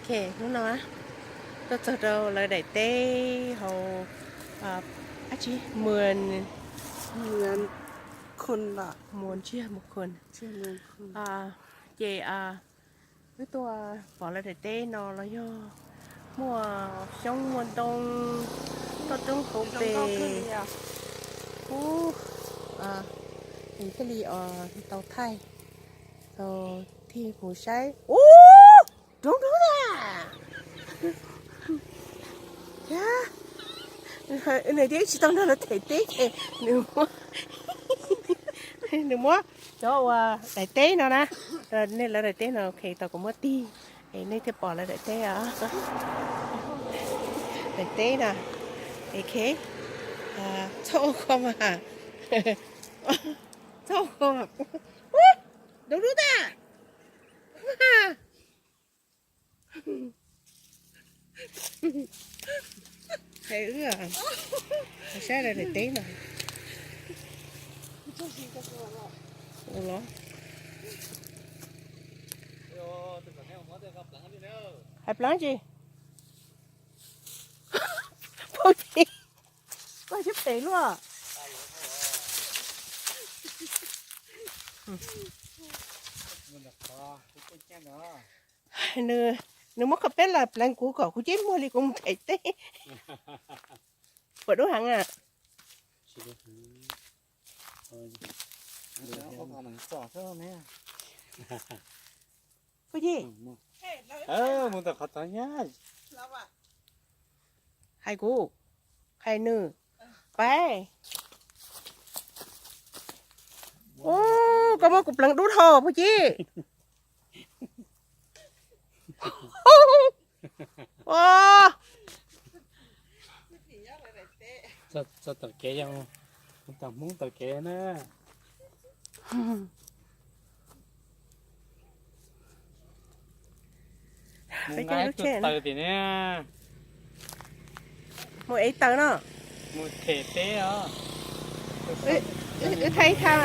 Hnub no tuaj txog rau lawv daim teb hauv, ab tsi, Muas, Muas Ntsiag Mus Khuas. Ces wb tuaj pom lawv daim teb no los yog muaj xyoob muaj ntoo, toj roob hauv pes. Ub, thiaj li tau thaij, tau tig mus saib. Ub, roob roob na. Nws twb tsis tau nrog lawv daim teb ces nws muab, nws muab cov uas daim teb no na, nej lawv daim teb no, ok, tau kuv muab tig es nej thiaj pom lawv daim teb os. Daim teb na, ok, txhob ua kho mas, txhob ua kho mas. Ub, roob roob tag. Hais wb saib lawv daim teb no. Hais pleev tsi? Phooj ywg, koj twb phem luaj. Nws muab qhov peb los pleev kuv kom kuv ceb muag li kuv mus daim teb. Puas dub heev a? Puas yig? Hais kuv, hais nws. Pais. Ub, koj muab kuv pleev dub dhau Phuj Ci. Ua, txog tom kev, txog Hmoob tom kev na. Mus nqa tus taws tim na. Mus ev taws no. Mus them teb os. Wb thaij ib thaj.